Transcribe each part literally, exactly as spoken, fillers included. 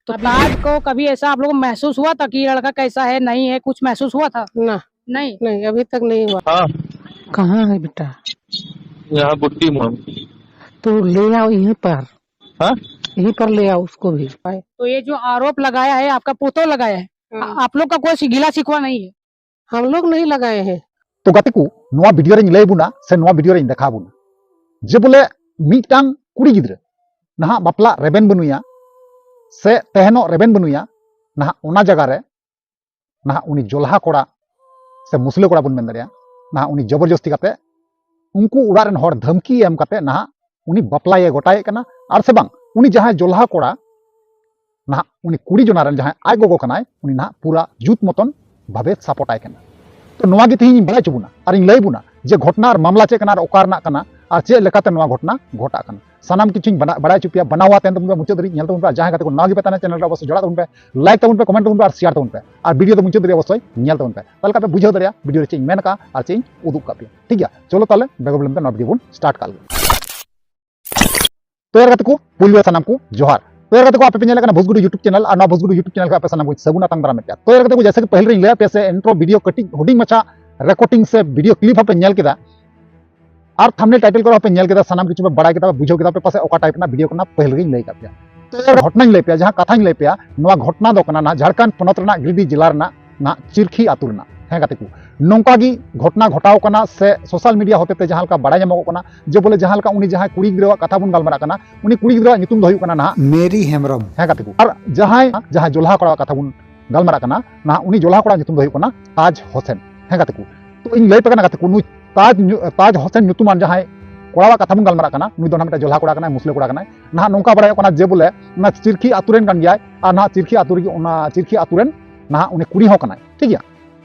तो ताज को कभी ऐसा आप लोगों को महसूस हुआ था कि ये लड़का कैसा है, नहीं है, कुछ महसूस हुआ था? ना, नहीं। नहीं, अभी तक नहीं हुआ। हाँ, कहाँ है बेटा? यहाँ बुट्टी मोड़। तो ले आओ यहीं पर, हाँ, यहीं पर ले आओ उसको भी। तो ये जो आरोप लगाया है, आपका पोतो लगाया है, हाँ। आप लोग का कोई गिला शिकवा नहीं है? हम लोग नहीं लगाए हैं। ᱛᱚ ᱜᱟᱛᱮ ᱠᱚ, ᱱᱚᱣᱟ ᱵᱷᱤᱰᱤᱭᱳ ᱨᱮᱧ ᱞᱟᱹᱭ ᱵᱚᱱᱟ ᱥᱮ ᱱᱚᱣᱟ ᱵᱷᱤᱰᱤᱭᱳ ᱨᱮᱧ ᱫᱮᱠᱷᱟᱣ ᱵᱚᱱᱟ ᱡᱮ ᱵᱚᱞᱮ ᱢᱤᱫᱴᱟᱝ ᱠᱩᱲᱤ ᱜᱤᱫᱽᱨᱟᱹ ᱱᱟᱦᱟᱜ ᱵᱟᱯᱞᱟ ᱨᱮᱵᱮᱱ ᱵᱟᱹᱱᱩᱭᱟ ᱥᱮ ᱛᱟᱦᱮᱱᱚᱜ ᱨᱮᱵᱮᱱ ᱵᱟᱹᱱᱩᱭᱟ, ᱱᱟᱦᱟᱜ ᱚᱱᱟ ᱡᱟᱭᱜᱟ ᱨᱮ ᱱᱟᱦᱟᱜ ᱩᱱᱤ ᱡᱚᱞᱦᱟ ᱠᱚᱲᱟ ᱥᱮ ᱢᱩᱥᱞᱟᱹ ᱠᱚᱲᱟ ᱵᱚᱱ ᱢᱮᱱ ᱫᱟᱲᱮᱭᱟᱜᱼᱟ, ᱱᱟᱦᱟᱜ ᱩᱱᱤ ᱡᱚᱵᱚᱨᱡᱚᱥᱛᱤ ᱠᱟᱛᱮ ᱩᱱᱠᱩ ᱚᱲᱟᱜ ᱨᱮᱱ ᱦᱚᱲ ᱫᱷᱟᱢᱠᱤ ᱮᱢ ᱠᱟᱛᱮ ᱱᱟᱦᱟᱜ ᱩᱱᱤ ᱵᱟᱯᱞᱟᱭᱮ ᱜᱚᱴᱟᱭᱮᱫ ᱠᱟᱱᱟ᱾ ᱟᱨ ᱥᱮ ᱵᱟᱝ, ᱩᱱᱤ ᱡᱟᱦᱟᱸᱭ ᱡᱚᱞᱦᱟ ᱠᱚᱲᱟ ᱱᱟᱦᱟᱜ ᱩᱱᱤ ᱠᱩᱲᱤ ᱡᱚᱱᱟ ᱨᱮᱱ ᱡᱟᱦᱟᱸᱭ ᱟᱡ ᱜᱚᱜᱚ ᱠᱟᱱᱟᱭ, ᱩᱱᱤ ᱱᱟᱦᱟᱜ ᱯᱩᱨᱟ ᱡᱩᱛ ᱢᱚᱛᱚᱱ ᱵᱷᱟᱵᱮ ᱥᱟᱯᱳᱨᱴ ᱟᱭ ᱠᱟᱱᱟ᱾ ᱛᱚ ᱱᱚᱣᱟ ᱜᱮ ᱛᱮᱦᱮᱧ ᱤᱧ ᱵᱟᱲᱟᱭ ᱦᱚᱪᱚ ᱵᱚᱱᱟ ᱟᱨ ᱤᱧ ᱞᱟᱹᱭ ᱵᱚᱱᱟ ᱡᱮ ᱜᱷᱚᱴᱱᱟ ᱟᱨ ᱢᱟᱢᱞᱟ ᱪᱮᱫ ᱠᱟᱱᱟ ᱟᱨ ᱚᱠᱟ ᱨᱮᱱᱟᱜ ᱠᱟᱱᱟ ᱟᱨ ᱪᱮᱫ ᱞᱮᱠᱟᱛᱮ ᱱᱚᱣᱟ ᱜᱷᱚᱴᱱᱟ ᱜᱷᱚᱴᱟᱜ ᱠᱟᱱᱟ᱾ ᱥᱟᱱᱟᱢ ᱠᱤᱪᱷᱩᱧ ᱵᱟᱰᱟ- ᱵᱟᱲᱟᱭ ᱦᱚᱪᱚ ᱯᱮᱭᱟ᱾ ᱵᱟᱱᱟᱣᱟ ᱛᱟᱭᱚᱢ ᱛᱮᱵᱚᱱ ᱯᱮ ᱢᱩᱪᱟᱹᱫ ᱫᱷᱟᱹᱨᱤᱡ ᱧᱮᱞ ᱛᱟᱵᱚᱱ ᱯᱮ᱾ ᱟᱨ ᱡᱟᱦᱟᱸᱭ ᱜᱟᱛᱮ ᱠᱚ ᱱᱟᱣᱟ ᱜᱮ ᱯᱮ ᱛᱟᱦᱮᱱᱟ ᱪᱮᱱᱮᱞ ᱨᱮ, ᱚᱵᱚᱥᱥᱳᱭ ᱡᱚᱲᱟᱜ ᱛᱟᱵᱚᱱ ᱯᱮ, ᱞᱟᱭᱤᱠ ᱛᱟᱵᱚᱱ ᱯᱮ, ᱠᱚᱢᱮᱱᱴ ᱛᱟᱵᱚᱱ ᱯᱮ ᱟᱨ ᱥᱮᱭᱟᱨ ᱛᱟᱵᱚᱱ ᱯᱮ᱾ ᱟᱨ ᱵᱷᱤᱰᱤᱭᱳ ᱫᱚ ᱢᱩᱪᱟᱹᱫ ᱫᱷᱟᱹᱨᱤᱡ ᱚᱵᱚᱥᱥᱳᱭ ᱧᱮᱞ ᱛᱟᱵᱚᱱ ᱯᱮ, ᱛᱟᱦᱚᱞᱮ ᱠᱷᱟᱱ ᱯᱮ ᱵᱩᱡᱷᱟᱹᱣ ᱫᱟᱲᱮᱭᱟᱜᱼᱟ ᱵᱷᱤᱰᱤᱭᱳ ᱨᱮ ᱪᱮᱫ ᱤᱧ ᱢᱮᱱ ᱠᱟᱜᱼᱟ ᱟᱨ ᱪᱮᱫ ᱤᱧ ᱩᱫᱩᱜ ᱠᱟᱜ ᱯᱮᱭᱟ᱾ ᱴᱷᱤᱠ ᱜᱮᱭᱟ, ᱪᱚᱞᱚ ᱛᱟᱦᱚᱞᱮ ᱵᱮᱜᱚᱨ ᱵᱤᱞᱚᱢ ᱛᱮ ᱱᱚᱣᱟ ᱵᱷᱤᱰᱤᱭᱳ ᱵᱚᱱ ᱥᱴᱟᱨᱴ ᱠᱟᱜ ᱞᱮᱜᱮ᱾ ᱛᱚ ᱭᱟᱨ ᱜᱟᱛᱮ ᱠᱚ, ᱯᱩᱭᱞᱩ ᱨᱮ ᱥᱟᱱᱟᱢ ᱠᱚ ᱡᱚᱦᱟᱨ᱾ ᱛᱚ ᱭᱟᱨ ᱜᱟᱛᱮ ᱠᱚ, ᱟᱯᱮ ᱯᱮ ᱧᱮᱞᱮᱫ ᱠᱟᱱᱟ ᱵᱷᱩᱥᱜᱩᱰᱩ YouTube ᱪᱮᱱᱮᱞ, ᱟᱨ ᱱᱚᱣᱟ ᱵᱷᱩᱥᱜᱩᱰᱩ YouTube ᱪᱮᱱᱮᱞ ᱠᱷᱚᱱ ᱟᱯᱮ ᱥᱟᱱᱟᱢ ᱠᱚ ᱥᱟᱹᱜᱩᱱ ᱟᱛᱟᱝ ᱫᱟᱨᱟᱢᱮᱫ ᱯᱮᱭᱟ᱾ ᱛᱚ ᱭᱟᱨ ᱜᱟᱛᱮ ᱠᱚ, ᱡᱮᱭᱥᱮ ᱠᱤ ᱯᱟᱹᱦᱤᱞ ᱨᱮᱧ ᱞᱟᱹᱭᱟᱫ ᱯᱮᱭᱟ ᱥᱮ, ᱤᱱᱴᱨᱳ ᱵᱷᱤᱰᱤᱭᱳ ᱠᱟᱹᱴᱤᱡ ᱦᱩᱰᱤᱧ ᱢᱟᱪᱷᱟ ᱨᱮᱠᱚᱨᱰᱤᱝ ᱥᱮ ᱵᱷᱤᱰᱤᱭᱳ ᱠᱞᱤᱯ ᱦᱚᱸᱯᱮ ᱧᱮᱞ ᱠᱮᱫᱟ, ᱟᱨ ᱛᱷᱟᱢᱵᱱᱮᱞ ᱴᱟᱭᱴᱮᱞ ᱠᱚᱨᱮ ᱦᱚᱸᱯᱮ ᱧᱮᱞ ᱠᱮᱫᱟ, ᱥᱟᱱᱟᱢ ᱠᱤᱪᱷᱩ ᱯᱮ ᱵᱟᱲᱟᱭ ᱠᱮᱫᱟ, ᱯᱮ ᱵᱩᱡᱷᱟᱹᱣ ᱠᱮᱫᱟ ᱯᱮ ᱯᱟᱥᱮᱡ ᱚᱠᱟ ᱴᱟᱭᱤᱯ ᱨᱮᱱᱟᱜ ᱵᱷᱤᱰᱤᱭᱳ ᱠᱟᱱᱟ, ᱯᱟᱹᱦᱤᱞ ᱨᱮᱜᱮᱧ ᱞᱟᱹᱭ ᱠᱟᱫ ᱯᱮᱭᱟ᱾ ᱛᱚ ᱭᱟᱨ ᱜᱷᱚᱴᱱᱟᱧ ᱞᱟᱹᱭ ᱯᱮᱭᱟ, ᱡᱟᱦᱟᱸ ᱠᱟᱛᱷᱟᱧ ᱞᱟᱹᱭ ᱯᱮᱭᱟ, ᱱᱚᱣᱟ ᱜᱷᱚᱴᱱᱟ ᱫᱚ ᱠᱟᱱᱟ ᱱᱟᱦᱟᱜ ᱡᱷᱟᱲᱠᱷᱚᱸᱰ ᱯᱚᱱᱚᱛ ᱨᱮᱱᱟᱜ ᱜᱤᱨᱤᱰᱤ ᱡᱮᱞᱟ ᱨᱮᱱᱟᱜ ᱱᱟᱦᱟᱜ ᱪᱤᱨᱠᱷᱤ ᱟᱹᱛᱩ ᱨᱮᱱᱟᱜ᱾ ᱦᱮᱸ ᱜᱟᱛᱮ ᱠᱚ, ᱱᱚᱝᱠᱟ ᱜᱮ ᱜᱷᱚᱴᱱᱟ ᱜᱷᱚᱴᱟᱣ ᱠᱟᱱᱟ ᱥᱮ ᱥᱳᱥᱟᱞ ᱢᱤᱰᱤᱭᱟ ᱦᱚᱛᱮᱛᱮ ᱡᱟᱦᱟᱸ ᱞᱮᱠᱟ ᱵᱟᱲᱟᱭ ᱧᱟᱢᱚᱜᱚᱜ ᱠᱟᱱᱟ ᱡᱮ ᱵᱚᱞᱮ ᱡᱟᱦᱟᱸ ᱞᱮᱠᱟ ᱩᱱᱤ ᱡᱟᱦᱟᱸᱭ ᱠᱩᱲᱤ ᱜᱤᱫᱽᱨᱟᱹᱣᱟᱜ ᱠᱟᱛᱷᱟ ᱵᱚᱱ ᱜᱟᱞᱢᱟᱨᱟᱜ ᱠᱟᱱᱟ, ᱩᱱᱤ ᱠᱩᱲᱤ ᱜᱤᱫᱽᱨᱟᱹᱣᱟᱜ ᱧᱩᱛᱩᱢ ᱫᱚ ᱦᱩᱭᱩᱜ ᱠᱟᱱᱟ ᱱᱟᱦᱟᱜ ᱢᱮᱨᱤ ᱦᱮᱢᱵᱨᱚᱢ᱾ ᱦᱮᱸ ᱜᱟᱛᱮ ᱠᱚ, ᱟᱨ ᱡᱟᱦᱟᱸᱭ ᱡᱟᱦᱟᱸᱭ ᱡᱚᱞᱦᱟ ᱠᱚᱲᱟᱣᱟᱜ ᱠᱟᱛᱷᱟ ᱵᱚᱱ ᱜᱟᱞᱢᱟᱨᱟᱜ ᱠᱟᱱᱟ, ᱱᱟᱦᱟᱜ ᱩᱱᱤ ᱡᱚᱞᱦᱟ ᱠᱚᱲᱟ ᱧᱩᱛᱩᱢ ᱫᱚ ᱦᱩᱭᱩᱜ ᱠᱟᱱᱟ ᱛᱟᱡᱽ ᱦᱳᱥᱮᱱ᱾ ᱦᱮᱸ ᱜᱟᱛᱮ ᱠᱚ, ᱛᱚ ᱤᱧ ᱞᱟᱹᱭ ᱯᱮ ᱠᱟᱱᱟ ᱜᱟᱛᱮ ᱠᱚ, ᱱᱩᱭ ᱛᱟᱡᱽ ᱧᱩ- ᱛᱟᱡᱽ ᱦᱳᱥᱮᱱ ᱧᱩᱛᱩᱢᱟᱱ ᱡᱟᱦᱟᱸᱭ ᱠᱚᱲᱟᱣᱟᱜ ᱠᱟᱛᱷᱟ ᱵᱚᱱ ᱜᱟᱞᱢᱟᱨᱟᱜ ᱠᱟᱱᱟ, ᱱᱩᱭ ᱫᱚ ᱱᱟᱦᱟᱜ ᱢᱤᱫᱴᱮᱱ ᱡᱚᱞᱦᱟ ᱠᱚᱲᱟ ᱠᱟᱱᱟᱭ, ᱢᱩᱥᱞᱟᱹ ᱠᱚᱲᱟ ᱠᱟᱱᱟᱭ᱾ ᱱᱟᱦᱟᱜ ᱱᱚᱝᱠᱟ ᱵᱟᱲᱟᱭᱚᱜ ᱠᱟᱱᱟ ᱡᱮ ᱵᱚᱞᱮ ᱚᱱᱟ ᱪᱤᱨᱠᱷᱤ ᱟᱛᱩ ᱨᱮᱱ ᱠᱟᱱ ᱜᱮᱭᱟᱭ, ᱟᱨ ᱱᱟᱦᱟᱜ ᱪᱤᱨᱠᱷᱤ ᱟᱛᱩ ᱨᱮᱜᱮ, ᱚᱱᱟ ᱪᱤᱨᱠᱷᱤ ᱟᱛᱩ ᱨᱮᱱ ᱱᱟᱦᱟᱜ ᱩᱱᱤ ᱠᱩᱲᱤ ᱦᱚᱸ ᱠᱟᱱᱟᱭ, ᱴᱷᱤᱠ ᱜᱮᱭᱟ᱾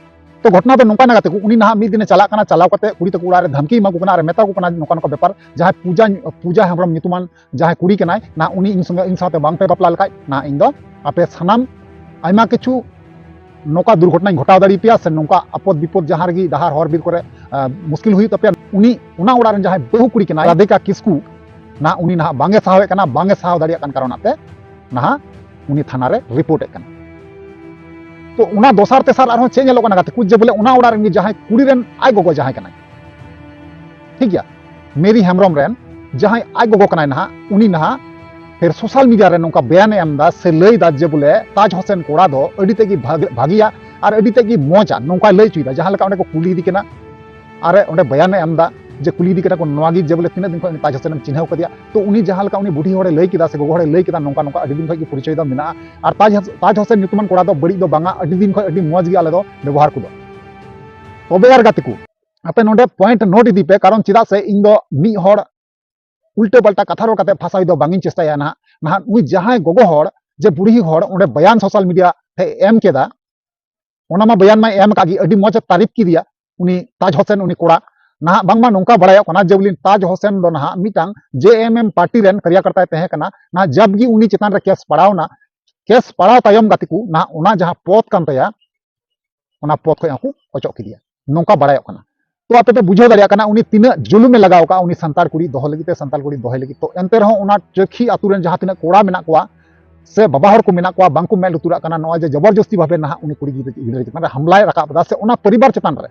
ᱛᱚ ᱜᱷᱚᱴᱱᱟ ᱫᱚ ᱱᱚᱝᱠᱟᱭᱱᱟ ᱜᱟᱛᱮ ᱠᱚ, ᱩᱱᱤ ᱱᱟᱦᱟᱜ ᱢᱤᱫ ᱫᱤᱱᱮ ᱪᱟᱞᱟᱜ ᱠᱟᱱᱟ, ᱪᱟᱞᱟᱣ ᱠᱟᱛᱮ ᱠᱩᱲᱤ ᱛᱟᱠᱚ ᱚᱲᱟᱜ ᱨᱮ ᱫᱷᱟᱢᱠᱤ ᱮᱢᱟ ᱠᱚ ᱠᱟᱱᱟ ᱟᱨ ᱢᱮᱛᱟ ᱠᱚ ᱠᱟᱱᱟ ᱱᱚᱝᱠᱟ ᱱᱚᱝᱠᱟ ᱵᱮᱯᱟᱨ, ᱡᱟᱦᱟᱸᱭ ᱯᱩᱡᱟ, ᱯᱩᱡᱟ ᱦᱮᱢᱵᱨᱚᱢ ᱧᱩᱛᱩᱢᱟᱱ ᱡᱟᱦᱟᱸᱭ ᱠᱩᱲᱤ ᱠᱟᱱᱟᱭ, ᱱᱟᱦᱟᱜ ᱩᱱᱤ ᱤᱧ ᱥᱚᱸᱜᱮ, ᱤᱧ ᱥᱟᱶᱛᱮ ᱵᱟᱝ ᱯᱮ ᱵᱟᱯᱞᱟ ᱞᱮᱠᱷᱟᱡ, ᱱᱟᱦᱟᱜ ᱤᱧ ᱫᱚ ᱟᱯᱮ ᱥᱟᱱᱟᱢ ᱟᱭᱢᱟ ᱠᱤᱪᱷᱩ ᱱᱚᱝᱠᱟ ᱫᱩᱨᱜᱷᱚᱴᱚᱱᱟᱧ ᱜᱷᱚᱴᱟᱣ ᱫᱟᱲᱮ ᱯᱮᱭᱟ ᱥᱮ ᱱᱚᱝᱠᱟ ᱟᱯᱚᱫ ᱵᱤᱯᱚᱫ ᱡᱟᱦᱟᱸ ᱨᱮᱜᱮ ᱰᱟᱦᱟᱨ ᱦᱚᱨ ᱵᱤᱨ ᱠᱚᱨᱮ, ᱟᱸ, ᱢᱩᱥᱠᱤᱞ ᱦᱩᱭᱩᱜ ᱛᱟᱯᱮᱭᱟ᱾ ᱩᱱᱤ ᱚᱱᱟ ᱚᱲᱟᱜ ᱨᱮᱱ ᱡᱟᱦᱟᱸᱭ ᱵᱟᱹᱦᱩ ᱠᱩᱲᱤ ᱠᱟᱱᱟᱭ ᱨᱟᱫᱷᱤᱠᱟ ᱠᱤᱥᱠᱩ, ᱱᱟᱦᱟᱜ ᱩᱱᱤ ᱱᱟᱦᱟᱜ ᱵᱟᱝ ᱮ ᱥᱟᱦᱟᱣᱮᱫ ᱠᱟᱱᱟ, ᱵᱟᱝ ᱮ ᱥᱟᱦᱟᱣ ᱫᱟᱲᱮᱭᱟᱜ ᱠᱟᱱ ᱠᱟᱨᱚᱱᱟᱜ ᱛᱮ ᱱᱟᱦᱟᱜ ᱩᱱᱤ ᱛᱷᱟᱱᱟ ᱨᱮ ᱨᱤᱯᱳᱨᱴ ᱮᱫ ᱠᱟᱱᱟ᱾ ᱛᱚ ᱚᱱᱟ ᱫᱚᱥᱟᱨ ᱛᱮᱥᱟᱨ ᱟᱨᱦᱚᱸ ᱪᱮᱫ ᱧᱮᱞᱚᱜ ᱠᱟᱱᱟ ᱜᱟᱛᱮ ᱠᱚ, ᱡᱮ ᱵᱚᱞᱮ ᱚᱱᱟ ᱚᱲᱟᱜ ᱨᱮᱱ ᱜᱮ ᱡᱟᱦᱟᱸᱭ ᱠᱩᱲᱤ ᱨᱮᱱ ᱟᱡ ᱜᱚᱜᱚ ᱡᱟᱦᱟᱸᱭ ᱠᱟᱱᱟᱭ, ᱴᱷᱤᱠ ᱜᱮᱭᱟ, ᱢᱮᱨᱤ ᱦᱮᱢᱵᱨᱚᱢ ᱨᱮᱱ ᱡᱟᱦᱟᱸᱭ ᱟᱡ ᱜᱚᱜᱚ ᱠᱟᱱᱟᱭ ᱱᱟᱦᱟᱜ, ᱩᱱᱤ ᱱᱟᱦᱟᱜ ᱯᱷᱮᱨ ᱥᱳᱥᱟᱞ ᱢᱤᱰᱤᱭᱟ ᱨᱮ ᱱᱚᱝᱠᱟ ᱵᱚᱭᱟᱱᱮ ᱮᱢ ᱮᱫᱟ ᱥᱮ ᱞᱟᱹᱭ ᱮᱫᱟ ᱡᱮ ᱵᱚᱞᱮ ᱛᱟᱡᱽ ᱦᱳᱥᱮᱱ ᱠᱚᱲᱟ ᱫᱚ ᱟᱹᱰᱤ ᱛᱮᱫ ᱜᱮ ᱵᱷᱟᱜ-, ᱵᱷᱟᱹᱜᱤᱭᱟ ᱟᱨ ᱟᱹᱰᱤ ᱛᱮᱫ ᱜᱮ ᱢᱚᱡᱟ, ᱱᱚᱝᱠᱟᱭ ᱞᱟᱹᱭ ᱦᱚᱪᱚᱭᱮᱫᱟ᱾ ᱡᱟᱦᱟᱸ ᱞᱮᱠᱟ ᱚᱸᱰᱮ ᱠᱚ ᱠᱩᱞᱤ ᱤᱫᱤ ᱠᱟᱱᱟ, ᱟᱨ ᱚᱸᱰᱮ ᱵᱚᱭᱟᱱᱮ ᱮᱢ ᱮᱫᱟ ᱡᱮ ᱠᱩᱞᱤ ᱤᱫᱤ ᱠᱟᱱᱟ ᱠᱚ ᱱᱚᱣᱟ ᱜᱮ ᱡᱮ ᱵᱚᱞᱮ ᱛᱤᱱᱟᱹᱜ ᱫᱤᱱ ᱠᱷᱚᱱ ᱩᱱᱤ ᱛᱟᱡᱽ ᱦᱳᱥᱮᱱ ᱮᱢ ᱪᱤᱱᱦᱟᱹᱣ ᱠᱟᱫᱮᱭᱟ᱾ ᱛᱚ ᱩᱱᱤ ᱡᱟᱦᱟᱸ ᱞᱮᱠᱟ ᱩᱱᱤ ᱵᱩᱰᱷᱤ ᱦᱚᱲᱮ ᱞᱟᱹᱭ ᱠᱮᱫᱟ ᱥᱮ ᱜᱚᱜᱚ ᱦᱚᱲᱮ ᱞᱟᱹᱭ ᱠᱮᱫᱟ, ᱱᱚᱝᱠᱟ ᱱᱚᱝᱠᱟ ᱟᱹᱰᱤ ᱫᱤᱱ ᱠᱷᱚᱱ ᱜᱮ ᱯᱚᱨᱤᱪᱚᱭ ᱫᱚ ᱢᱮᱱᱟᱜᱼᱟ, ᱟᱨ ᱛᱟᱡᱽ ᱦᱳᱥ-, ᱛᱟᱡᱽ ᱦᱳᱥᱮᱱ ᱧᱩᱛᱩᱢᱟᱱ ᱠᱚᱲᱟ ᱫᱚ ᱵᱟᱹᱲᱤᱡ ᱫᱚ ᱵᱟᱝᱟ, ᱟᱹᱰᱤ ᱫᱤᱱ ᱠᱷᱚᱱ ᱟᱹᱰᱤ ᱢᱚᱡᱽ ᱜᱮ ᱟᱞᱮ ᱫᱚ ᱵᱮᱵᱚᱦᱟᱨ ᱠᱚᱫᱚ᱾ ᱛᱚᱵᱮ ᱟᱨ ᱜᱟᱛᱮ ᱠᱚ, ᱟᱯᱮ ᱱᱚᱰᱮ ᱯᱚᱭᱮᱱᱴ ᱱᱳᱴ ᱤᱫᱤ ᱯᱮ, ᱠᱟᱨᱚᱱ ᱪᱮᱫᱟᱜ ᱥᱮ ᱤᱧ ᱫᱚ ᱢᱤᱫ ᱦᱚᱲ ᱩᱞᱴᱟᱹ ᱯᱟᱞᱴᱟ ᱠᱟᱛᱷᱟ ᱨᱚᱲ ᱠᱟᱛᱮ ᱯᱷᱟᱥᱟᱣᱤᱡ ᱫᱚ ᱵᱟᱝ ᱤᱧ ᱪᱮᱥᱴᱟᱭᱟ ᱱᱟᱦᱟᱜ᱾ ᱱᱟᱦᱟᱜ ᱱᱩᱭ ᱡᱟᱦᱟᱸᱭ ᱜᱚᱜᱚ ᱦᱚᱲ, ᱡᱮ ᱵᱩᱲᱦᱤ ᱦᱚᱲ ᱚᱸᱰᱮ ᱵᱚᱭᱟᱱ ᱥᱳᱥᱟᱞ ᱢᱤᱰᱤᱭᱟ ᱛᱮ ᱮᱢ ᱠᱮᱫᱟ, ᱚᱱᱟ ᱢᱟ ᱵᱚᱭᱟᱱ ᱢᱟᱭ ᱮᱢ ᱟᱠᱟᱫ ᱜᱮ, ᱟᱹᱰᱤ ᱢᱚᱡᱽ ᱮ ᱛᱟᱨᱤᱯ ᱠᱮᱫᱮᱭᱟ ᱩᱱᱤ ᱛᱟᱡᱽ ᱦᱳᱥᱮᱱ, ᱩᱱᱤ ᱠᱚᱲᱟ᱾ ᱱᱟᱦᱟᱜ ᱵᱟᱝᱢᱟ ᱱᱚᱝᱠᱟ ᱵᱟᱲᱟᱭᱚᱜ ᱠᱟᱱᱟ ᱡᱮ ᱵᱚᱞᱮ ᱛᱟᱡᱽ ᱦᱳᱥᱮᱱ ᱫᱚ ᱱᱟᱦᱟᱜ ᱢᱤᱫᱴᱟᱝ ᱡᱮ ᱮᱢ ᱮᱢ ᱯᱟᱨᱴᱤ ᱨᱮᱱ ᱠᱟᱨᱭᱟᱠᱚᱨᱛᱟᱭ ᱛᱟᱦᱮᱸ ᱠᱟᱱᱟ᱾ ᱱᱟᱦᱟᱜ ᱡᱟᱵ ᱜᱮ ᱩᱱᱤ ᱪᱮᱛᱟᱱ ᱨᱮ ᱠᱮᱥ ᱯᱟᱲᱟᱣᱱᱟ, ᱠᱮᱥ ᱯᱟᱲᱟᱣ ᱛᱟᱭᱚᱢ ᱜᱟᱛᱮ ᱠᱚ ᱱᱟᱦᱟᱜ ᱚᱱᱟ ᱡᱟᱦᱟᱸ ᱯᱚᱫ ᱠᱟᱱ ᱛᱟᱭᱟ, ᱚᱱᱟ ᱯᱚᱫ ᱠᱷᱚᱱ ᱦᱚᱸᱠᱚ ᱚᱪᱚᱜ ᱠᱮᱫᱮᱭᱟ, ᱱᱚᱝᱠᱟ ᱵᱟᱲᱟᱭᱚᱜ ᱠᱟᱱᱟ᱾ ᱛᱚ ᱟᱯᱮ ᱯᱮ ᱵᱩᱡᱷᱟᱹᱣ ᱫᱟᱲᱮᱭᱟᱜ ᱠᱟᱱᱟ ᱩᱱᱤ ᱛᱤᱱᱟᱹᱜ ᱡᱩᱞᱩᱢᱮ ᱞᱟᱜᱟᱣ ᱠᱟᱜᱼᱟ ᱩᱱᱤ ᱥᱟᱱᱛᱟᱲ ᱠᱩᱲᱤ ᱫᱚᱦᱚ ᱞᱟᱹᱜᱤᱫ ᱛᱮ, ᱥᱟᱱᱛᱟᱲ ᱠᱩᱲᱤ ᱫᱚᱦᱚᱭ ᱞᱟᱹᱜᱤᱫ᱾ ᱛᱚ ᱮᱱᱛᱮ ᱨᱮᱦᱚᱸ ᱚᱱᱟ ᱪᱟᱹᱠᱷᱤ ᱟᱛᱳ ᱨᱮᱱ ᱡᱟᱦᱟᱸ ᱛᱤᱱᱟᱹᱜ ᱠᱚᱲᱟ ᱢᱮᱱᱟᱜ ᱠᱚᱣᱟ ᱥᱮ ᱵᱟᱵᱟ ᱦᱚᱲ ᱠᱚ ᱢᱮᱱᱟᱜ ᱠᱚᱣᱟ, ᱵᱟᱝᱠᱚ ᱢᱮᱫ ᱞᱩᱛᱩᱨᱟᱜ ᱠᱟᱱᱟ᱾ ᱱᱚᱜᱼᱚᱭ ᱡᱮ ᱡᱚᱵᱚᱨᱡᱚᱥᱛᱤ ᱵᱷᱟᱵᱮ ᱱᱟᱦᱟᱜ ᱩᱱᱤ ᱠᱩᱲᱤ ᱜᱤᱫᱽᱨᱟᱹ ᱪᱮᱛᱟᱱ ᱨᱮ ᱦᱟᱢᱞᱟᱭ ᱨᱟᱠᱟᱵ ᱮᱫᱟ ᱥᱮ ᱚᱱᱟ ᱯᱚᱨᱤᱵᱟᱨ ᱪᱮᱛᱟᱱ ᱨᱮ,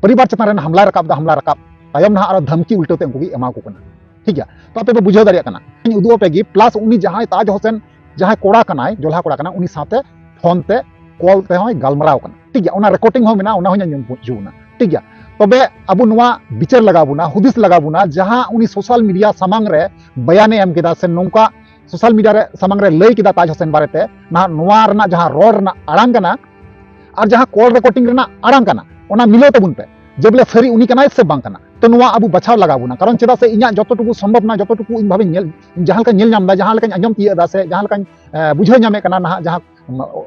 ᱯᱚᱨᱤᱵᱟᱨ ᱪᱮᱛᱟᱱ ᱨᱮ ᱦᱟᱢᱞᱟᱭ ᱨᱟᱠᱟᱵ ᱮᱫᱟ, ᱦᱟᱢᱞᱟ ᱨᱟᱠᱟᱵ ᱛᱟᱭᱚᱢ ᱱᱟᱦᱟᱜ ᱟᱨᱚ ᱫᱷᱟᱢᱠᱤ ᱩᱞᱴᱟᱹ ᱛᱮ ᱩᱱᱠᱩ ᱜᱮ ᱮᱢᱟ ᱠᱚ ᱠᱟᱱᱟ᱾ ᱴᱷᱤᱠ ᱜᱮᱭᱟ, ᱛᱚ ᱟᱯᱮ ᱯᱮ ᱵᱩᱡᱷᱟᱹᱣ ᱫᱟᱲᱮᱭᱟᱜ ᱠᱟᱱᱟ, ᱤᱧ ᱩᱫᱩᱜ ᱟᱯᱮ ᱜᱮ, ᱯᱞᱟᱥ ᱩᱱᱤ ᱡᱟᱦᱟᱸᱭ ᱛᱟᱡᱽ ᱦᱳᱥᱮᱱ ᱡᱟᱦᱟᱸᱭ ᱠᱚᱲᱟ ᱠᱟᱱᱟᱭ, ᱡᱚᱞᱦᱟ ᱠᱚᱲᱟ ᱠᱟᱱᱟᱭ, ᱩᱱᱤ ᱥᱟᱶᱛᱮ ᱯᱷᱳᱱ ᱛᱮ, ᱠᱚᱞ ᱛᱮᱦᱚᱸᱭ ᱜᱟᱞᱢᱟᱨᱟᱣ ᱠᱟᱱᱟ᱾ ᱴᱷᱤᱠ ᱜᱮᱭᱟ, ᱚᱱᱟ ᱨᱮᱠᱚᱨᱰᱤᱝ ᱦᱚᱸ ᱢᱮᱱᱟᱜᱼᱟ, ᱚᱱᱟ ᱦᱚᱸᱧ ᱟᱸᱡᱚᱢ ᱦᱚᱪᱚ ᱵᱚᱱᱟ᱾ ᱴᱷᱤᱠ ᱜᱮᱭᱟ, ᱛᱚᱵᱮ ᱟᱵᱚ ᱱᱚᱣᱟ ᱵᱤᱪᱟᱹᱨ ᱞᱟᱜᱟᱣ ᱵᱚᱱᱟ, ᱦᱩᱫᱤᱥ ᱞᱟᱜᱟᱣ ᱵᱚᱱᱟ, ᱡᱟᱦᱟᱸ ᱩᱱᱤ ᱥᱳᱥᱟᱞ ᱢᱤᱰᱤᱭᱟ ᱥᱟᱢᱟᱝ ᱨᱮ ᱵᱚᱭᱟᱱᱮ ᱮᱢ ᱠᱮᱫᱟ ᱥᱮ ᱱᱚᱝᱠᱟ ᱥᱳᱥᱟᱞ ᱢᱤᱰᱤᱭᱟ ᱨᱮ ᱥᱟᱢᱟᱝ ᱨᱮ ᱞᱟᱹᱭ ᱠᱮᱫᱟ ᱛᱟᱡᱽ ᱦᱳᱥᱮᱱ ᱵᱟᱨᱮᱛᱮ, ᱱᱟᱦᱟᱜ ᱱᱚᱣᱟ ᱨᱮᱱᱟᱜ ᱡᱟᱦᱟᱸ ᱨᱚᱲ ᱨᱮᱱᱟᱜ ᱟᱲᱟᱝ ᱠᱟᱱᱟ ᱟᱨ ᱡᱟᱦᱟᱸ ᱠᱚᱞ ᱨᱮᱠᱚᱨᱰᱤᱝ ᱨᱮᱱᱟᱜ ᱟᱲᱟᱝ ᱠᱟᱱᱟ, ᱚᱱᱟ ᱢᱤᱞᱟᱹᱣ ᱛᱟᱵᱚᱱ ᱯᱮ ᱡᱮ ᱵᱚᱞᱮ ᱥᱟᱹᱨᱤ ᱩᱱᱤ ᱠᱟᱱᱟᱭ ᱥᱮ ᱵᱟᱝ ᱠᱟᱱᱟ᱾ ᱛᱚ ᱱᱚᱣᱟ ᱟᱵᱚ ᱵᱟᱪᱷᱟᱣ ᱞᱟᱜᱟᱣ ᱵᱚᱱᱟ, ᱠᱟᱨᱚᱱ ᱪᱮᱫᱟᱜ ᱥᱮ ᱤᱧᱟᱹᱜ ᱡᱚᱛᱚ ᱴᱩᱠᱩ ᱥᱚᱢᱵᱷᱚᱵ ᱱᱟ, ᱡᱚᱛᱚ ᱴᱩᱠᱩ ᱤᱧ ᱵᱷᱟᱵᱮᱧ ᱧᱮᱞ, ᱡᱟᱦᱟᱸ ᱞᱮᱠᱟᱧ ᱧᱮᱞ ᱧᱟᱢ ᱮᱫᱟ, ᱡᱟᱦᱟᱸ ᱞᱮᱠᱟᱧ ᱟᱸᱡᱚᱢ ᱛᱤᱭᱳᱜ ᱮᱫᱟ ᱥᱮ ᱡᱟᱦᱟᱸ ᱞᱮᱠᱟᱧ, ᱮ, ᱵᱩᱡᱷᱟᱹᱣ ᱧᱟᱢᱮᱫ ᱠᱟᱱᱟ, ᱱᱟᱦᱟᱜ ᱡᱟᱦᱟᱸ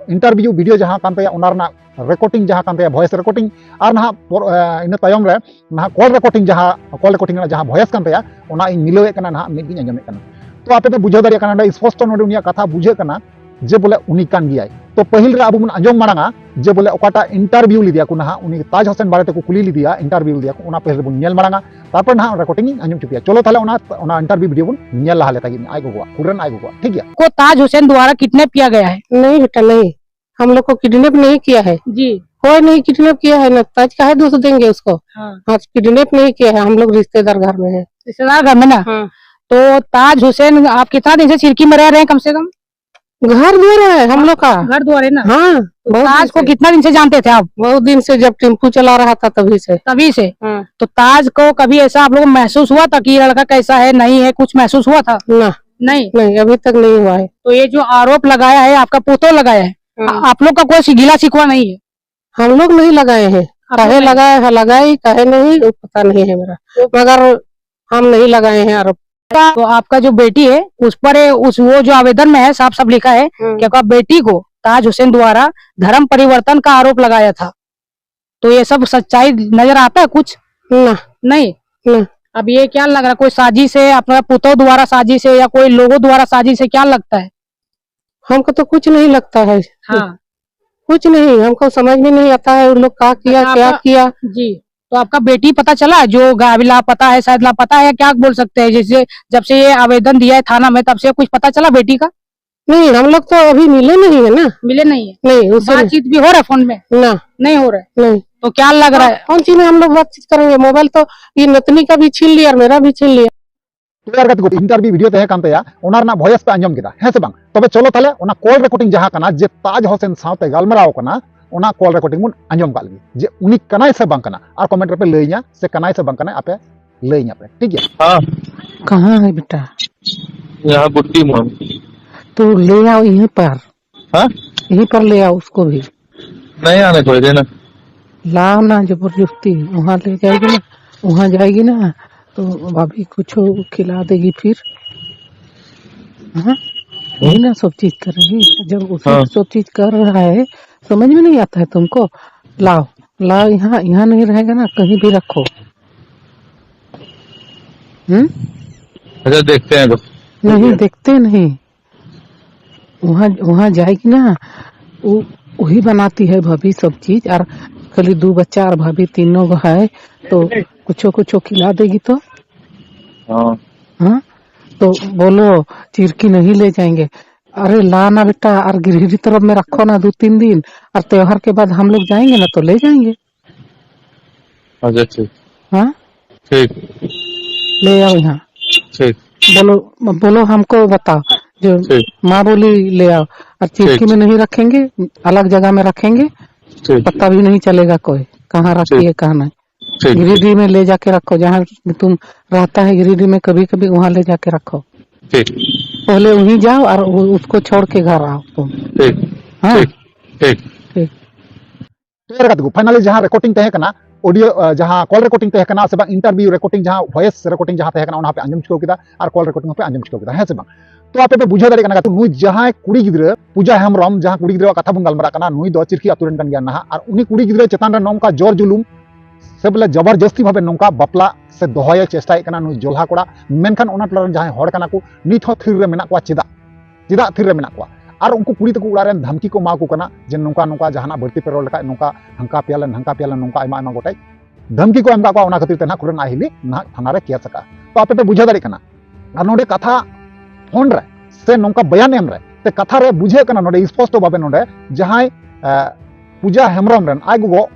ᱤᱱᱴᱟᱨᱵᱷᱤᱭᱩ ᱵᱷᱤᱰᱤᱭᱳ ᱡᱟᱦᱟᱸ ᱠᱟᱱ ᱛᱟᱭᱟ, ᱚᱱᱟ ᱨᱮᱱᱟᱜ ᱨᱮᱠᱚᱨᱰᱤᱝ ᱡᱟᱦᱟᱸ ᱠᱟᱱ ᱛᱟᱭᱟ, ᱵᱷᱚᱭᱮᱥ ᱨᱮᱠᱚᱨᱰᱤᱝ, ᱟᱨ ᱱᱟᱦᱟᱜ ᱯᱚᱨ-, ᱮ, ᱤᱱᱟᱹ ᱛᱟᱭᱚᱢ ᱨᱮ ᱱᱟᱦᱟᱜ ᱠᱚᱞ ᱨᱮᱠᱚᱨᱰᱤᱝ, ᱡᱟᱦᱟᱸ ᱠᱚᱞ ᱨᱮᱠᱚᱨᱰᱤᱝ ᱨᱮᱱᱟᱜ ᱡᱟᱦᱟᱸ ᱵᱷᱚᱭᱮᱥ ᱠᱟᱱ ᱛᱟᱭᱟ, ᱚᱱᱟ ᱤᱧ ᱢᱤᱞᱟᱹᱣᱮᱫ ᱠᱟᱱᱟ, ᱱᱟᱦᱟᱜ ᱢᱤᱫ ᱜᱤᱧ ᱟᱸᱡᱚᱢᱮᱫ ᱠᱟᱱᱟ᱾ ᱛᱚ ᱟᱯᱮ ᱯᱮ ᱵᱩᱡᱷᱟᱹᱣ ᱫᱟᱲᱮᱭᱟᱜ ᱠᱟᱱᱟ, ᱱᱚᱰᱮ ᱥᱯᱚᱥᱴᱚ ᱱᱚᱰᱮ ᱩᱱᱤᱭᱟᱜ ᱠᱟᱛᱷᱟ ᱵᱩᱡᱷᱟᱹᱜ ᱠᱟᱱᱟ ᱡᱮ ᱵᱚᱞᱮ ᱩᱱᱤ ᱠᱟᱱ ᱜᱮᱭᱟᱭ᱾ ᱛᱚ ᱯᱟᱹᱦᱤᱞ ᱨᱮ ᱟᱵᱚ ᱵᱚᱱ ᱟᱸᱡᱚᱢ ᱢᱟᱲᱟᱝᱟ ᱡᱮ ᱵᱚᱞᱮ ᱚᱠᱟᱴᱟᱜ ᱤᱱᱴᱟᱨᱵᱷᱤᱭᱩ ᱞᱮᱫᱮᱭᱟ ᱠᱚ ᱱᱟᱦᱟᱜ, ᱩᱱᱤ ᱛᱟᱡᱽ ᱦᱳᱥᱮᱱ ᱵᱟᱨᱮ ᱛᱮᱠᱚ ᱠᱩᱞᱤ ᱞᱮᱫᱮᱭᱟ, ᱤᱱᱴᱟᱨᱵᱷᱤᱭᱩ ᱞᱮᱫᱮᱭᱟ ᱠᱚ, ᱚᱱᱟ ᱯᱟᱹᱦᱤᱞ ᱨᱮᱵᱚᱱ ᱧᱮᱞ ᱢᱟᱲᱟᱝᱟ᱾ ᱛᱟᱨᱯᱚᱨ ᱱᱟᱦᱟᱜ ᱨᱮᱠᱚᱨᱰᱤᱝ ᱤᱧ ᱟᱸᱡᱚᱢ ᱦᱚᱪᱚ ᱯᱮᱭᱟ᱾ ᱪᱚᱞᱚ ᱛᱟᱦᱞᱮ ᱚᱱᱟ, ᱚᱱᱟ ᱤᱱᱴᱟᱨᱵᱷᱤᱭᱩ ᱵᱷᱤᱰᱤᱭᱳ ᱵᱚᱱ ᱧᱮᱞ ᱞᱟᱦᱟ ᱞᱮ ᱛᱟᱜᱤ, ᱟᱡ ᱜᱚᱜᱚᱣᱟᱜ, ᱠᱩᱲᱤ ᱨᱮᱱ ᱟᱡ ᱜᱚᱜᱚᱣᱟᱜ, ᱴᱷᱤᱠ ᱜᱮᱭᱟ? को ताज हुसैन द्वारा किडनैप किया गया है? नहीं बेटा, नहीं, हम लोग को किडनैप नहीं किया है। जी। कोई नहीं किडनैप किया है ना, ताज काहे दोष देंगे उसको? हाँ। हाँ, किडनैप नहीं किया है, हम लोग रिश्तेदार घर में है। रिश्तेदार घर में ना? हाँ। तो ताज हुसैन, आप कितना दिन से चिरकी में रह रहे हैं कम से कम? घर धो रहा है हम लोग का। घर धो रहे ना? हाँ, तो बहुत दिन ताज को से। कितना दिन से जानते थे आप? बहुत दिन से, जब टेम्पू चला रहा था तभी से। तभी से? हाँ। तो ताज को कभी ऐसा आप लोगों को महसूस हुआ था कि ये लड़का कैसा है, नहीं है, कुछ महसूस हुआ था? ना। नहीं? नहीं, अभी तक नहीं हुआ है। तो ये जो आरोप लगाया है, आपका पोतो लगाया है, हाँ। आ-, आप लोग का कोई गिला शिकवा नहीं है? हम लोग नहीं लगाए हैं, आप लोग काहे नहीं? लगाया है, लगाई, काहे नहीं, वो पता नहीं है मेरा, तो मगर हम नहीं लगाए हैं आरोप। तो आपका जो बेटी है, उस पर, उस, वो जो आवेदन में है, साफ साफ लिखा है हम्म। कि आपका बेटी को ताज हुसैन द्वारा धर्म परिवर्तन का आरोप लगाया था। तो ये सब सच्चाई नजर आता है कुछ? ना। नहीं? ना। अब ये क्या लग रहा है, कोई साजिश है, अपना पुतों द्वारा साजिश है या कोई लोगों द्वारा साजिश है, क्या लगता है? हमको तो कुछ नहीं लगता है। हाँ। कुछ नहीं, हमको समझ में नहीं आता है उन लोग का किया, अच्छा, क्या आपका किया। जी, तो आपका बेटी पता चला जो गा-, अभी लापता है, शायद लापता है या क्या बोल सकते हैं, जैसे जब से ये आवेदन दिया है थाना में तब से कुछ पता चला बेटी का? नहीं, हम लोग तो अभी मिले नहीं है ना। मिले नहीं है? नहीं, उनसे नहीं। बातचीत भी हो रहा है फोन में? ना। नहीं हो रहा है? नहीं। तो क्या लग रहा है? कौन सी में हम लोग बातचीत करेंगे? मोबाइल तो ये नतनी का भी छीन लिया और मेरा भी छीन लिया। ᱛᱚ ᱟᱨ ᱜᱟᱛᱮ ᱠᱚ, ᱤᱱᱴᱟᱨᱵᱷᱤᱭᱩ ᱵᱷᱤᱰᱤᱭᱳ ᱛᱟᱦᱮᱸ ᱠᱟᱱ ᱛᱟᱭᱟ, ᱚᱱᱟ ᱨᱮᱱᱟᱜ ᱵᱷᱚᱭᱮᱥ ᱯᱮ ᱟᱸᱡᱚᱢ ᱠᱮᱫᱟ, ᱦᱮᱸ ᱥᱮ ᱵᱟᱝ? ᱛᱚᱵᱮ ᱪᱚᱞᱚ ᱛᱟᱦᱞᱮ ᱚᱱᱟ ᱠᱚᱞ ᱨᱮᱠᱚᱨᱰᱤᱝ ᱡᱟᱦᱟᱸ ᱠᱟᱱᱟ ᱡᱮ ᱛᱟᱡᱽ ᱦᱳᱥᱮᱱ ᱥᱟᱶᱛᱮ ᱜᱟᱞᱢᱟᱨᱟᱣ ᱠᱟᱱᱟ, ᱚᱱᱟ ᱠᱚᱞ ᱨᱮᱠᱚᱨᱰᱤᱝ ᱵᱚᱱ ᱟᱸᱡᱚᱢ ᱠᱟᱜ ᱞᱮᱜᱮ ᱡᱮ ᱩᱱᱤ ᱠᱟᱱᱟᱭ ᱥᱮ ᱵᱟᱝ ᱠᱟᱱᱟ, ᱟᱨ ᱠᱚᱢᱮᱱᱴ ᱨᱮᱯᱮ ᱞᱟᱹᱭᱟᱹᱧᱟ ᱥᱮ ᱠᱟᱱᱟᱭ ᱥᱮ ᱵᱟᱝ ᱠᱟᱱᱟᱭ, ᱟᱯᱮ ᱞᱟᱹᱭᱟᱹᱧᱟ ᱯᱮ, ᱴᱷᱤᱠ ᱜᱮᱭᱟ? हाँ। कहाँ है बेटा? यहाँ बुड्ढी मोड़। तो ले आओ यहीं पर। हाँ? यहीं पर ले आओ उसको भी। नहीं आने को देना। लाओ ना जबरदस्ती, वहाँ ले जाएगी ना, वहाँ जाएगी ना तो भाभी कुछ खिला देगी फिर। हाँ? यही ना सब चीज कर रही है। जब उसे हाँ। सब चीज कर रहा है, समझ में नहीं आता है तुमको? लाओ, लाओ, यहाँ, यहाँ नहीं रहेगा ना, कहीं भी रखो। हम्म? अच्छा, देखते हैं तो। नहीं, देखते नहीं। वहाँ, वहाँ जाएगी ना, वो, वही बनाती है भाभी सब चीज। और खाली दो बच्चा और भाभी तीनों को है, तो कुछो कुछो खिला देगी तो। हाँ। हाँ, तो बोलो, चिरकी नहीं ले जाएंगे। अरे ला ना बेटा, और गिरहिडी तरफ में रखो ना दो तीन दिन, और त्योहार के बाद हम लोग जाएंगे ना, तो ले जाएंगे। अच्छा, ठीक। हाँ, ठीक। ले आओ यहाँ। ठीक। बोलो, बोलो हमको बताओ, जो ठीक। माँ बोली ले आओ। और चिरकी ठीक। में नहीं रखेंगे, अलग जगह में रखेंगे, ठीक। पता भी नहीं चलेगा कोई कहाँ रखी ठीक। है, कहाँ नहीं। ठीक। गिरिडीह में ले जाके रखो, जहाँ तुम रहता है गिरिडीह में, कभी कभी वहाँ ले जाके रखो। ठीक। पहले वहीं जाओ और उ- उसको छोड़ के घर आओ तुम। ठीक। हाँ। ठीक। ठीक। ठीक। ᱛᱚ ᱮᱨ ᱠᱟᱛᱮ ᱠᱚ ᱯᱷᱟᱭᱱᱟᱞᱤ ᱡᱟᱦᱟᱸ ᱨᱮᱠᱚᱨᱰᱤᱝ ᱛᱟᱦᱮᱸ ᱠᱟᱱᱟ, ᱚᱰᱤᱭᱳ ᱡᱟᱦᱟᱸ ᱠᱚᱞ ᱨᱮᱠᱚᱨᱰᱤᱝ ᱛᱟᱦᱮᱸ ᱠᱟᱱᱟ ᱥᱮ ᱵᱟᱝ, ᱤᱱᱴᱟᱨᱵᱷᱤᱭᱩ ᱨᱮᱠᱚᱨᱰᱤᱝ ᱡᱟᱦᱟᱸ ᱵᱷᱚᱭᱮᱥ ᱨᱮᱠᱚᱨᱰᱤᱝ ᱡᱟᱦᱟᱸ ᱛᱟᱦᱮᱸ ᱠᱟᱱᱟ, ᱚᱱᱟ ᱦᱚᱸᱯᱮ ᱟᱸᱡᱚᱢ ᱪᱩᱠᱟᱹᱣ ᱠᱮᱫᱟ ᱟᱨ ᱠᱚᱞ ᱨᱮᱠᱚᱨᱰᱤᱝ ᱦᱚᱸᱯᱮ ᱟᱸᱡᱚᱢ ᱪᱩᱠᱟᱹᱣ ᱠᱮᱫᱟ, ᱦᱮᱸ ᱥᱮ ᱵᱟᱝ? ᱛᱚ ᱟᱯᱮ ᱯᱮ ᱵᱩᱡᱷᱟᱹᱣ ᱫᱟᱲᱮᱭᱟᱜ ᱠᱟᱱᱟ ᱱᱩᱭ ᱡᱟᱦᱟᱸᱭ ᱠᱩᱲᱤ ᱜᱤᱫᱽᱨᱟᱹ ᱯᱩᱡᱟ ᱦᱮᱢᱵᱨᱚᱢ, ᱡᱟᱦᱟᱸ ᱠᱩᱲᱤ ᱜᱤᱫᱽᱨᱟᱹᱣᱟᱜ ᱠᱟᱛᱷᱟ ᱵᱚᱱ ᱜᱟᱞᱢᱟᱨᱟᱜ ᱠᱟᱱᱟ, ᱱᱩᱭ ᱫᱚ ᱪᱤᱨᱠᱤ ᱟᱹᱛᱩ ᱨᱮᱱ ᱠᱟᱱ ᱜᱮᱭᱟ ᱱᱟᱦᱟᱜ᱾ ᱟᱨ ᱩᱱᱤ ᱠᱩᱲᱤ ᱜᱤᱫᱽᱨᱟᱹ ᱪᱮᱛᱟᱱ ᱨᱮ ᱱᱚᱝᱠᱟ ᱡᱳᱨ ᱡᱩᱞᱩᱢ ᱥᱮ ᱵᱚᱞᱮ ᱡᱚᱵᱚᱨᱡᱚᱥᱛᱤ ᱵᱷᱟᱵᱮ ᱱᱚᱝᱠᱟ ᱵᱟᱯᱞᱟ ᱥᱮ ᱫᱚᱦᱚᱭᱮ ᱪᱮᱥᱴᱟᱭᱮᱫ ᱠᱟᱱᱟ ᱱᱩᱭ ᱡᱚᱞᱦᱟ ᱠᱚᱲᱟ᱾ ᱢᱮᱱᱠᱷᱟᱱ ᱚᱱᱟ ᱴᱚᱞᱟ ᱨᱮᱱ ᱡᱟᱦᱟᱸᱭ ᱦᱚᱲ ᱠᱟᱱᱟ ᱠᱚ, ᱱᱤᱛ ᱦᱚᱸ ᱛᱷᱤᱨ ᱨᱮ ᱢᱮᱱᱟᱜ ᱠᱚᱣᱟ᱾ ᱪᱮᱫᱟᱜ? ᱪᱮᱫᱟᱜ ᱛᱷᱤᱨ ᱨᱮ ᱢᱮᱱᱟᱜ ᱠᱚᱣᱟ? ᱟᱨ ᱩᱱᱠᱩ ᱠᱩᱲᱤ ᱛᱟᱠᱚ ᱚᱲᱟᱜ ᱨᱮᱱ ᱫᱷᱟᱢᱠᱤ ᱠᱚ ᱮᱢᱟ ᱠᱚ ᱠᱟᱱᱟ ᱡᱮ ᱱᱚᱝᱠᱟ ᱱᱚᱝᱠᱟ ᱡᱟᱦᱟᱱᱟᱜ ᱵᱟᱹᱲᱛᱤ ᱯᱮ ᱨᱚᱲ ᱞᱮᱠᱷᱟᱡ ᱱᱚᱝᱠᱟ ᱦᱟᱱᱠᱟ ᱯᱮᱭᱟᱞᱮ, ᱱᱟᱝᱠᱟ ᱯᱮᱭᱟᱞᱮ, ᱱᱚᱝᱠᱟ ᱟᱭᱢᱟ ᱟᱭᱢᱟ ᱜᱚᱴᱮᱡ ᱫᱷᱟᱢᱠᱤ ᱠᱚ ᱮᱢ ᱠᱟᱜ ᱠᱚᱣᱟ᱾ ᱚᱱᱟ ᱠᱷᱟᱹᱛᱤᱨ ᱛᱮ ᱱᱟᱦᱟᱜ ᱠᱩᱨᱟᱱ ᱟᱭᱦᱤᱞᱤ ᱱᱟᱦᱟᱜ ᱛᱷᱟᱱᱟ ᱨᱮ ᱠᱮᱥ ᱟᱠᱟᱫᱼᱟ᱾ ᱛᱚ ᱟᱯᱮ ᱯᱮ ᱵᱩᱡᱷᱟᱹᱣ ᱫᱟᱲᱮᱭᱟᱜ ᱠᱟᱱᱟ᱾ ᱟᱨ ᱱᱚᱰᱮ ᱠᱟᱛᱷᱟ ᱯᱷᱳᱱ ᱨᱮ ᱥᱮ ᱱᱚᱝᱠᱟ ᱵᱚᱭᱟᱱ ᱮᱢ ᱨᱮ ᱥᱮ ᱠᱟᱛᱷᱟ ᱨᱮ ᱵᱩᱡᱷᱟᱹᱜ ᱠᱟᱱᱟ ᱱᱚᱰᱮ ᱥᱯᱚᱥᱴᱚ ᱵᱷᱟᱵᱮ ᱱᱚᱰᱮ ᱡᱟᱦᱟᱸᱭ, ᱮ, ᱯᱩᱡᱟ ᱦᱮᱢᱵᱨᱚᱢ ᱨᱮᱱ ᱟᱡ ᱜᱚᱜᱚ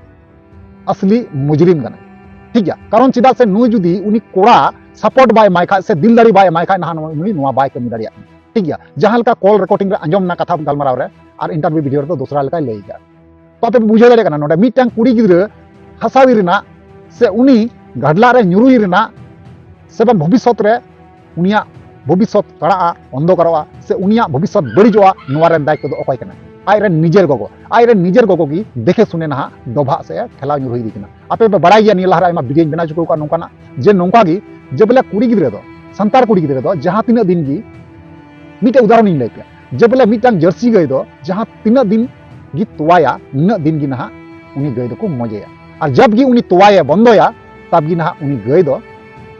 ᱟᱥᱞᱤ ᱢᱩᱡᱨᱤᱢ ᱠᱟᱱᱟᱭ᱾ ᱴᱷᱤᱠ ᱜᱮᱭᱟ, ᱠᱟᱨᱚᱱ ᱪᱮᱫᱟᱜ ᱥᱮ ᱱᱩᱭ ᱡᱩᱫᱤ ᱩᱱᱤ ᱠᱚᱲᱟ ᱥᱟᱯᱳᱨᱴ ᱵᱟᱭ ᱮᱢᱟᱭ ᱠᱷᱟᱡ ᱥᱮ ᱫᱤᱞ ᱫᱟᱲᱮ ᱵᱟᱭ ᱮᱢᱟᱭ ᱠᱷᱟᱡ ᱱᱟᱦᱟᱜ ᱱᱩᱭ ᱱᱚᱣᱟ ᱵᱟᱭ ᱠᱟᱹᱢᱤ ᱫᱟᱲᱮᱭᱟᱜ ᱠᱟᱱᱟ᱾ ᱴᱷᱤᱠ ᱜᱮᱭᱟ, ᱡᱟᱦᱟᱸ ᱞᱮᱠᱟ ᱠᱚᱞ ᱨᱮᱠᱚᱨᱰᱤᱝ ᱨᱮ ᱟᱸᱡᱚᱢ ᱮᱱᱟ ᱠᱟᱛᱷᱟ ᱜᱟᱞᱢᱟᱨᱟᱣ ᱨᱮ, ᱟᱨ ᱤᱱᱴᱟᱨᱵᱷᱤᱭᱩ ᱵᱷᱤᱰᱤᱭᱳ ᱨᱮᱫᱚ ᱫᱚᱥᱨᱟ ᱞᱮᱠᱟᱭ ᱞᱟᱹᱭ ᱠᱟᱜᱼᱟ᱾ ᱛᱚ ᱟᱯᱮ ᱯᱮ ᱵᱩᱡᱷᱟᱹᱣ ᱫᱟᱲᱮᱭᱟᱜ ᱠᱟᱱᱟ ᱱᱚᱰᱮ ᱢᱤᱫᱴᱟᱝ ᱠᱩᱲᱤ ᱜᱤᱫᱽᱨᱟᱹ ᱦᱟᱥᱟᱣᱤ ᱨᱮᱱᱟᱜ ᱥᱮ ᱩᱱᱤ ᱜᱷᱟᱰᱞᱟᱜ ᱨᱮ ᱧᱩᱨᱩᱭ ᱨᱮᱱᱟᱜ ᱥᱮ ᱵᱟᱝ ᱵᱷᱚᱵᱤᱥᱥᱚᱛ ᱨᱮ ᱩᱱᱤᱭᱟᱜ ᱵᱷᱚᱵᱤᱥᱥᱚᱛ ᱠᱟᱲᱟᱜᱼᱟ, ᱚᱱᱫᱚᱠᱟᱨᱚᱜᱼᱟ, ᱥᱮ ᱩᱱᱤᱭᱟᱜ ᱵᱷᱚᱵᱤᱥᱥᱚᱛ ᱵᱟᱹᱲᱤᱡᱚᱜᱼᱟ, ᱱᱚᱣᱟ ᱨᱮᱱ ᱫᱟᱭᱤᱛᱛᱚ ᱫᱚ ᱚᱠᱚᱭ ᱠᱟᱱᱟ? ᱟᱡ ᱨᱮᱱ ᱱᱤᱡᱮᱨ ᱜᱚᱜᱚ, ᱟᱡ ᱨᱮᱱ ᱱᱤᱡᱮᱨ ᱜᱚᱜᱚ ᱜᱮ ᱫᱮᱠᱷᱮ ᱥᱩᱱᱮ ᱱᱟᱦᱟᱜ ᱰᱚᱵᱷᱟᱜ ᱥᱮᱫ ᱮ ᱴᱷᱮᱞᱟᱣ ᱧᱩᱨᱦᱩᱭ ᱤᱫᱤ ᱠᱟᱱᱟ᱾ ᱟᱯᱮ ᱯᱮ ᱵᱟᱲᱟᱭ ᱜᱮᱭᱟ, ᱱᱤᱭᱟᱹ ᱞᱟᱦᱟ ᱨᱮ ᱟᱭᱢᱟ ᱵᱷᱤᱰᱤᱭᱳᱧ ᱵᱮᱱᱟᱣ ᱪᱩᱠᱟᱹᱣ ᱠᱟᱜᱼᱟ ᱱᱚᱝᱠᱟᱱᱟᱜ, ᱡᱮ ᱱᱚᱝᱠᱟ ᱜᱮ ᱡᱮ ᱵᱚᱞᱮ ᱠᱩᱲᱤ ᱜᱤᱫᱽᱨᱟᱹ ᱫᱚ, ᱥᱟᱱᱛᱟᱲ ᱠᱩᱲᱤ ᱜᱤᱫᱽᱨᱟᱹ ᱫᱚ ᱡᱟᱦᱟᱸ ᱛᱤᱱᱟᱹᱜ ᱫᱤᱱ ᱜᱮ, ᱢᱤᱫᱴᱮᱡ ᱩᱫᱟᱦᱚᱨᱚᱱ ᱤᱧ ᱞᱟᱹᱭ ᱯᱮᱭᱟ, ᱡᱮ ᱵᱚᱞᱮ ᱢᱤᱫᱴᱟᱝ ᱡᱟᱹᱨᱥᱤ ᱜᱟᱹᱭ ᱫᱚ ᱡᱟᱦᱟᱸ ᱛᱤᱱᱟᱹᱜ ᱫᱤᱱ ᱜᱮ ᱛᱚᱣᱟᱭᱟ, ᱱᱤᱱᱟᱹᱜ ᱫᱤᱱ ᱜᱮ ᱱᱟᱦᱟᱜ ᱩᱱᱤ ᱜᱟᱹᱭ ᱫᱚᱠᱚ ᱢᱚᱡᱮᱭᱟ᱾ ᱟᱨ ᱡᱟᱵ ᱜᱮ ᱩᱱᱤ ᱛᱚᱣᱟᱭᱮ ᱵᱚᱱᱫᱚᱭᱟ, ᱛᱟᱵ ᱜᱮ ᱱᱟᱦᱟᱜ ᱩᱱᱤ ᱜᱟᱹᱭ ᱫᱚ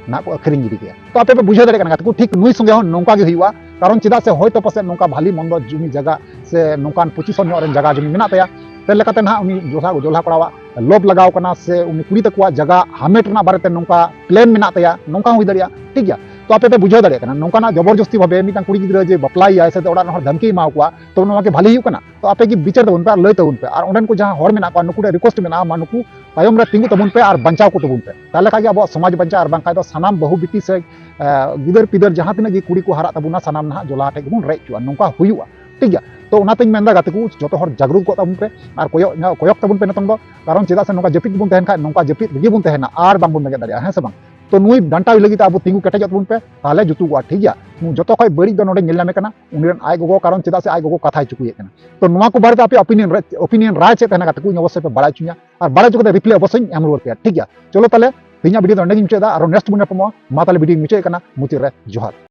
ᱱᱟᱦᱟᱜ ᱠᱚ ᱟᱹᱠᱷᱨᱤᱧ ᱜᱤᱰᱤ ᱠᱟᱭᱟ᱾ ᱛᱚ ᱟᱯᱮ ᱯᱮ ᱵᱩᱡᱷᱟᱹᱣ ᱫᱟᱲᱮᱭᱟᱜ ᱠᱟᱱᱟ ᱜᱟᱛᱮ ᱠᱚ, ᱴᱷᱤᱠ ᱱᱩᱭ ᱥᱚᱸᱜᱮ ᱦᱚᱸ ᱱᱚᱝᱠᱟ ᱜᱮ ᱦᱩᱭᱩᱜᱼᱟ᱾ ᱠᱟᱨᱚᱱ ᱪᱮᱫᱟᱜ ᱥᱮ ᱦᱚᱭᱛᱳ ᱯᱟᱥᱮᱡ ᱱᱚᱝᱠᱟ ᱵᱷᱟᱞᱤ ᱢᱚᱱᱫᱚ ᱡᱩᱢᱤ ᱡᱟᱭᱜᱟ ᱥᱮ ᱱᱚᱝᱠᱟᱱ position ᱧᱚᱜ ᱨᱮᱱ ᱡᱟᱭᱜᱟ ᱡᱩᱢᱤ ᱢᱮᱱᱟᱜ ᱛᱟᱭᱟ, ᱛᱮ ᱞᱮᱠᱟᱛᱮ ᱱᱟᱦᱟᱜ ᱩᱱᱤ ᱡᱚᱞᱦᱟ ᱡᱚᱞᱦᱟ ᱠᱚᱲᱟᱣᱟᱜ ᱞᱚᱵᱽ ᱞᱟᱜᱟᱣ ᱠᱟᱱᱟ ᱥᱮ ᱩᱱᱤ ᱠᱩᱲᱤ ᱛᱟᱠᱚᱣᱟᱜ ᱡᱟᱭᱜᱟ ᱦᱟᱢᱮᱴ ᱨᱮᱱᱟᱜ ᱵᱟᱨᱮᱛᱮ ᱱᱚᱝᱠᱟ plan ᱢᱮᱱᱟᱜ ᱛᱟᱭᱟ, ᱱᱚᱝᱠᱟ ᱦᱚᱸ ᱦᱩᱭ ᱫᱟᱲᱮᱭᱟᱜᱼᱟ᱾ ᱴᱷᱤᱠ ᱜᱮᱭᱟ, ᱛᱚ ᱟᱯᱮ ᱯᱮ ᱵᱩᱡᱷᱟᱹᱣ ᱫᱟᱲᱮᱭᱟᱜ ᱠᱟᱱᱟ, ᱱᱚᱝᱠᱟᱱᱟᱜ ᱡᱚᱵᱚᱨᱡᱚᱥᱛᱤ ᱵᱷᱟᱵᱮ ᱢᱤᱫᱴᱟᱝ ᱠᱩᱲᱤ ᱜᱤᱫᱽᱨᱟᱹ ᱡᱮ ᱵᱟᱯᱞᱟᱭᱮᱭᱟᱭ ᱥᱮ ᱚᱲᱟᱜ ᱨᱮᱱ ᱦᱚᱲ ᱫᱷᱟᱢᱠᱤ ᱮᱢᱟᱣ ᱠᱚᱣᱟ, ᱛᱚ ᱱᱚᱣᱟ ᱜᱮ ᱵᱷᱟᱞᱤ ᱦᱩᱭᱩᱜ ᱠᱟᱱᱟ? ᱛᱚ ᱟᱯᱮ ᱜᱮ ᱵᱤᱪᱟᱹᱨ ᱛᱟᱵᱚᱱ ᱯᱮ ᱟᱨ ᱞᱟᱹᱭ ᱛᱟᱵᱚᱱ ᱯᱮ, ᱟᱨ ᱚᱸᱰᱮᱱ ᱠᱚ ᱡᱟᱦᱟᱸ ᱦᱚᱲ ᱢᱮᱱᱟᱜ ᱠᱚᱣᱟ ᱱᱩᱠᱩ ᱴᱷᱮᱱ request ᱢᱮᱱᱟᱜᱼᱟ, ᱢᱟ ᱱᱩᱠᱩ ᱛᱟᱭᱚᱢ ᱨᱮ ᱛᱤᱸᱜᱩ ᱛᱟᱵᱚᱱ ᱯᱮ ᱟᱨ ᱵᱟᱧᱪᱟᱣ ᱠᱚ ᱛᱟᱵᱚᱱ ᱯᱮ᱾ ᱛᱟᱦᱚᱞᱮ ᱠᱷᱟᱱ ᱜᱮ ᱟᱵᱚᱣᱟᱜ ᱥᱚᱢᱟᱡᱽ ᱵᱟᱧᱪᱟᱜᱼᱟ, ᱟᱨ ᱵᱟᱝᱠᱷᱟᱱ ᱫᱚ ᱥᱟᱱᱟᱢ ᱵᱟᱹᱦᱩ ᱵᱤᱴᱤ ᱥᱮ ᱮ, ᱜᱤᱫᱟᱹᱨ ᱯᱤᱫᱟᱹᱨ ᱡᱟᱦᱟᱸ ᱛᱤᱱᱟᱹᱜ ᱜᱮ ᱠᱩᱲᱤ ᱠᱚ ᱦᱟᱨᱟᱜ ᱛᱟᱵᱚᱱᱟ, ᱥᱟᱱᱟᱢ ᱱᱟᱦᱟᱜ ᱡᱚᱞᱦᱟ ᱴᱷᱮᱡ ᱜᱮᱵᱚᱱ ᱨᱮᱡ ᱦᱚᱪᱚᱜᱼᱟ, ᱱᱚᱝᱠᱟ ᱦᱩᱭᱩᱜᱼᱟ᱾ ᱴᱷᱤᱠ ᱜᱮᱭᱟ, ᱛᱚ ᱚᱱᱟᱛᱤᱧ ᱢᱮᱱᱫᱟ ᱜᱟᱛᱮ ᱠᱚ, ᱡᱚᱛᱚ ᱦᱚᱲ ᱡᱟᱜᱽᱨᱩᱠ ᱠᱚᱜ ᱛᱟᱵᱚᱱ ᱯᱮ ᱟᱨ ᱠᱚᱭᱚᱜ ᱠᱚᱭᱚᱜ ᱛᱟᱵᱚᱱ ᱯᱮ ᱱᱤᱛᱚᱝ ᱫᱚ, ᱠᱟᱨᱚᱱ ᱪᱮᱫᱟᱜ ᱥᱮ ᱱᱚᱝᱠᱟ ᱡᱟᱹᱯᱤᱫ ᱵᱚᱱ ᱛᱟᱦᱮᱱ ᱠᱷᱟᱡ ᱱᱚᱝᱠᱟ ᱡᱟᱹᱯᱤᱫ ᱨᱮᱜᱮ ᱵᱚᱱ ᱛᱟᱦᱮᱱᱟ ᱟᱨ ᱵᱟᱝ ᱵᱚᱱ ᱵᱮᱸᱜᱮᱫ ᱫᱟᱲᱮᱭᱟᱜᱼᱟ, ᱦᱮᱸ ᱥᱮ ᱵᱟᱝ? ᱛᱚ ᱱᱩᱭ ᱰᱟᱱᱴᱟᱣ ᱞᱟᱹᱜᱤᱫ ᱛᱮ ᱟᱵᱚ ᱛᱤᱸᱜᱩ ᱠᱮᱴᱮᱡᱚᱜ ᱛᱟᱵᱚᱱ ᱯᱮ, ᱛᱟᱦᱚᱞᱮ ᱡᱩᱛᱩᱜᱚᱜᱼᱟ᱾ ᱴᱷᱤᱠ ᱜᱮᱭᱟ, ᱡᱚᱛᱚ ᱠᱷᱚᱡ ᱵᱟᱹᱲᱤᱡ ᱫᱚ ᱱᱚᱰᱮ ᱧᱮᱞ ᱧᱟᱢᱮ ᱠᱟᱱᱟ ᱩᱱᱤ ᱨᱮᱱ ᱟᱡ ᱜᱚᱜᱚ, ᱠᱟᱨᱚᱱ ᱪᱮᱫᱟᱜ ᱥᱮ ᱟᱡ ᱜᱚᱜᱚ ᱠᱟᱛᱷᱟᱭ ᱪᱩᱠᱩᱭᱮᱫ ᱠᱟᱱᱟ᱾ ᱛᱚ ᱱᱚᱣᱟ ᱠᱚ ᱵᱟᱨᱮᱛᱮ ᱟᱯᱮ opinion ᱨᱮ, opinion ᱨᱟᱭ ᱪᱮᱫ ᱛᱟᱦᱮᱱᱟ ᱜᱟᱛᱮ ᱠᱚ, ᱤᱧ ᱚᱵᱚᱥᱥᱳᱭ ᱯᱮ ᱵᱟᱲᱟᱭ ᱦᱚᱪᱚᱧᱟ, ᱟᱨ ᱵᱟᱲᱟᱭ ᱦᱚᱪᱚ ᱠᱟᱛᱮ reply ᱚᱵᱚᱥᱥᱳᱭ ᱤᱧ ᱮᱢ ᱨᱩᱣᱟᱹᱲ ᱯᱮᱭᱟ᱾ ᱴᱷᱤᱠ ᱜᱮᱭᱟ, ᱪᱚᱞᱚ ᱛᱟᱦᱞᱮ ᱛᱮᱦᱮᱧᱟᱜ video ᱫᱚ ᱱᱚᱸᱰᱮ ᱜᱤᱧ ᱢᱩᱪᱟᱹᱫ ᱮᱫᱟ, ᱟᱨᱚ next ᱵᱚᱱ ᱧᱟᱯᱟᱢᱚᱜᱼᱟ᱾ ᱢᱟ ᱛᱟᱦᱞᱮ video ᱧ ᱢᱩᱪᱟᱹᱫ ᱠᱟᱱᱟ, ᱢᱩᱪᱟᱹᱫ ᱨᱮ ᱡᱚᱦᱟᱨ᱾